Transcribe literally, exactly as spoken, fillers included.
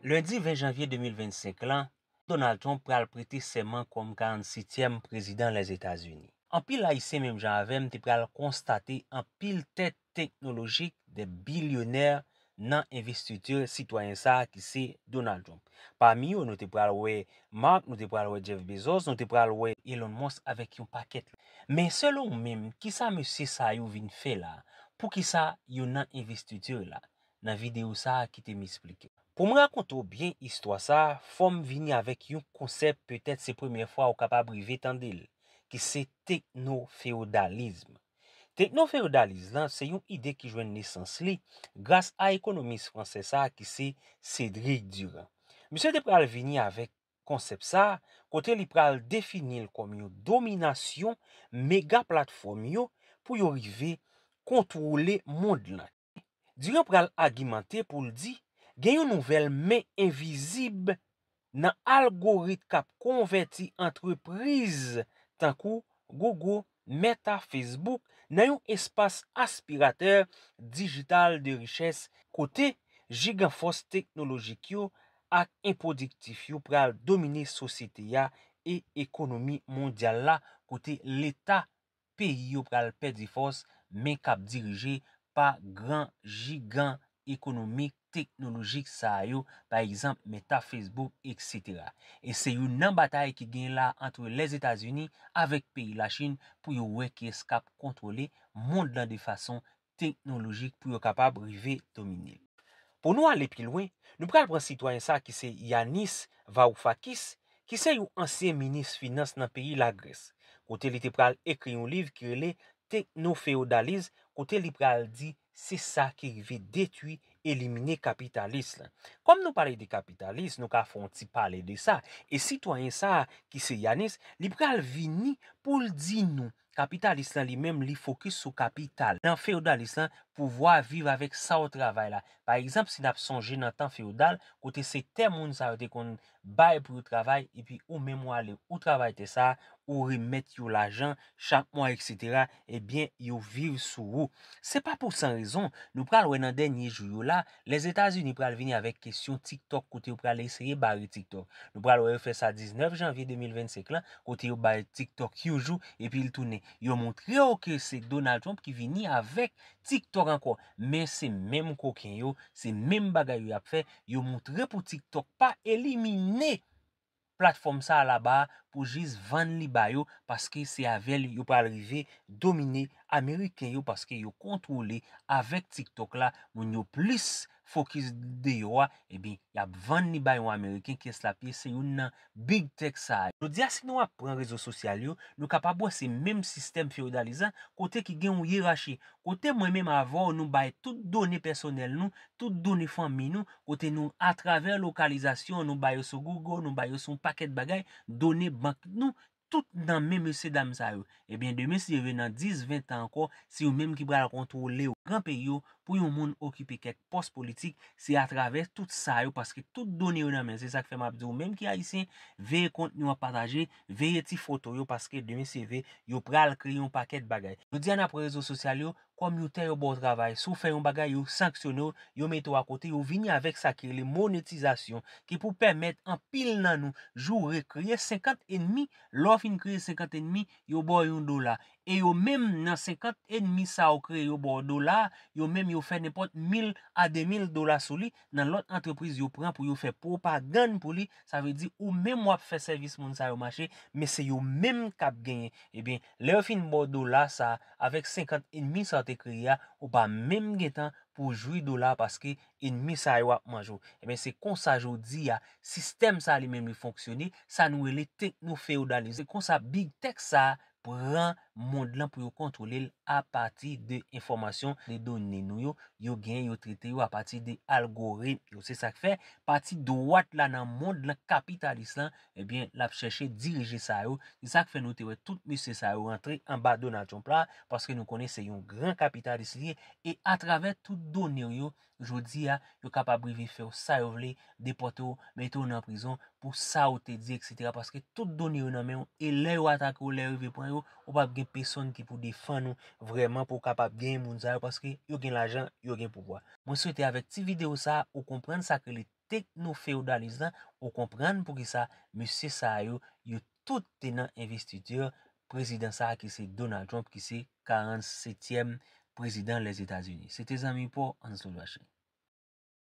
Lendi ven janvye de mil vennsenk lan, Donald Trump pral prete sèman kòm karannsityèm prezidan Lèzetazini. Anpil Ayisyen, menm jan avè m, te pral konstate anpil tèt teknolojik de bilyonè nan envestiti sitwayen sa a ki se Donald Trump. Pami yo, nou te pral wè Mark, nou te pral wè Jeff Bezos, nou te pral wè Elon Musk avèk yon pakèt lòt. Men selon w menm, kisa mesye sa yo vin fè la? Poukisa yo nan envestiti la? Nan videyo sa a, kite m esplike w. Pou m rakonte w byen istwa sa a, fò m vini avèk yon konsèp, petèt se premyè fwa ou kapab rive tande l, ki se teknofeyodalizm. Teknofeyodalizm lan se yon ide ki jwenn nesans li gras a ekonomis fransè sa a ki se Cédric Durand. Misye te pral vini avèk konsèp sa a, kote li pral defini l kòm yon dominasyon mega platfòm yo pou yo rive kontwole mond lan. Durand pral agimante pou l di gen yon nouvèl men envizib nan algorit k ap konvèti antrepriz tankou Google, Meta, Facebook nan yon espas aspiratè dijital de richès kote jigan fòs teknolojik yo ak enpwodiktif yo pral domine sosyete a e ekonomi mondyal la, kote leta peyi yo pral pèdi fòs, men k ap dirije pa gran jigan ekonomik, teknolojik sa yo, pa egzanp, Meta, Facebook, etsetera. E se youn nan batay ki genyen la ant Lèzetazini avèk peyi Lachin pou yo wè kiyès k ap kontwole mond lan de fason teknolojik pou yo kapab rive domine l. Pou nou ale pi lwen, nou pral pran sitwayen sa ki se Yanis Varoufakis, ki se yon ansyen minis finans nan peyi Lagrès, kote li te pral ekri yon liv ki rele Teknofeyodalizm, kote li pral di se sa ki rive detwi, elimine kapitalis lan. Kòm nou pale de kapitalis, nou ka fè yon ti pale de sa. E sitwayen sa a, ki se Yanis, li pral vini pou l di nou kapitalis lan li menm, li fokis sou kapital. Nan feyodalis lan, pouvwa viv avèk sa w travay la. Pa egzanp, si n ap sonje nan tan feyodal, kote se tè moun sa yo te konn bay pou yo travay, epi ou menm w ale, ou travay tè sa a, ou remèt yo lajan chak mwa, etsetera, ebyen, yo viv sou ou. Se pa pou san rezon, nou pral wè nan dènye jou yo la, Lèzetazini pral vini avèk kesyon TikTok, kote yo pral eseye bare TikTok. Nou pral wè yo fè sa diznèf janvye de mil vennsenk lan, kote yo bay TikTok yon jou, epi l tounen. Yo montre w ke se Donald Trump ki vini avèk TikTok ankò. Men se menm koken yo, se menm bagay yo y ap fè. Yo montre pou TikTok pa elimine platfòm sa a laba a pou jis vann li ba yo, paske se avè l yo pral rive domine Ameriken yo, paske yo kontwole avèk TikTok la, moun yo plis fokis deyò a, ebyen, y ap vann li ba yon Ameriken, kiyès l ap ye? Se youn nan big tech sa a. Jodi a, si nou ap pran rezo sosyal yo, nou kapab wè se menm sistèm feyodalis lan, kote ki gen yon yerachi, kote mwen menm avè w, nou bay tout done pèsonèl nou, tout done fanmi nou, kote nou, atravè lokalizasyon, nou bay yo sou Google, nou bay yo sou yon pakèt bagay, done bank nou, tout nan men mesye dam sa yo. Ebyen, demen, si Dye vle, nan dis, ven tan ankò, se yo menm ki pral kontwole gran peyi yo, pou yon moun okipe kèk pòs politik, se atravè tout sa yo, paske tout done yo nan men. Se sa k fè m ap di w menm ki ayisyen, veye kontni w ap pataje, veye ti foto yo, paske demen, si Dye vle, yo pral kreye yon pakèt bagay. Jodi a, n ap wè rezo sosyal yo, kòm yon tè yo ba w travay. Si w fè yon bagay, yo sanksyone w, yo mete w akote, yo vini avèk sa ki rele monetizasyon, ki pou pèmèt anpil nan nou joure, kreye senkant enmi. Lè w fin kreye senkant enmi, yo ba w yon dola. E yo menm, nan senkant enmi sa yo kreye, yo ba w dola, yo menm yo fè nenpòt mil a de mil dola sou li, nan lòt antrepriz yo pran pou yo fè pwopagann pou li, sa vle di ou menm w ap fè sèvis moun sa yo mache, men se yo menm k ap genyen. Ebyen, lè yo fin ba w dola sa, avèk senkant enmi sa w te kreye a, ou pa menm gentan pou w jwi dola paske enmi sa yo ap manje w. Ebyen, se konsa jodi a, sistèm sa li menm li fonksyone, sa nou rele teknofeyodalizm. Se konsa big tech sa pran mond lan pou yo kontwole l apati de enfòmasyon, de done nou yo, yo genyen, yo trete yo apati de algoritm yo. Se sa k fè, pati dwat la nan mond lan kapitalis lan, ebyen, l ap chèche dirije sa yo. Se sa k fè nou te wè tout mesye sa yo rantre anba Donald Trump la, paske nou konnen se yon gran kapitalis li ye, e atravè tout done w yo, jodi a, yo kapab rive fè w sa yo vle, depòte w, mete w nan prizon pou sa w te di, etsetera. Paske tout done yo nan men w, e lè yo atake w, lè yo rive pran yo, ou p ap gen pesonn ki pou defann ou vrèman pou w kapab genyen moun sa yo, paske yo gen lajan, yo gen pouvwa. Mwen swete avèk ti videyo sa a, ou konprann sa k rele teknofeyodalis lan, ou konprann poukisa mesye sa yo, yo tout te nan envestiti prezidan sa a ki se Donald Trump, ki se karannsetyèm prezidan Lèzetazini. Se te zanmi pa w, Anso Joachim.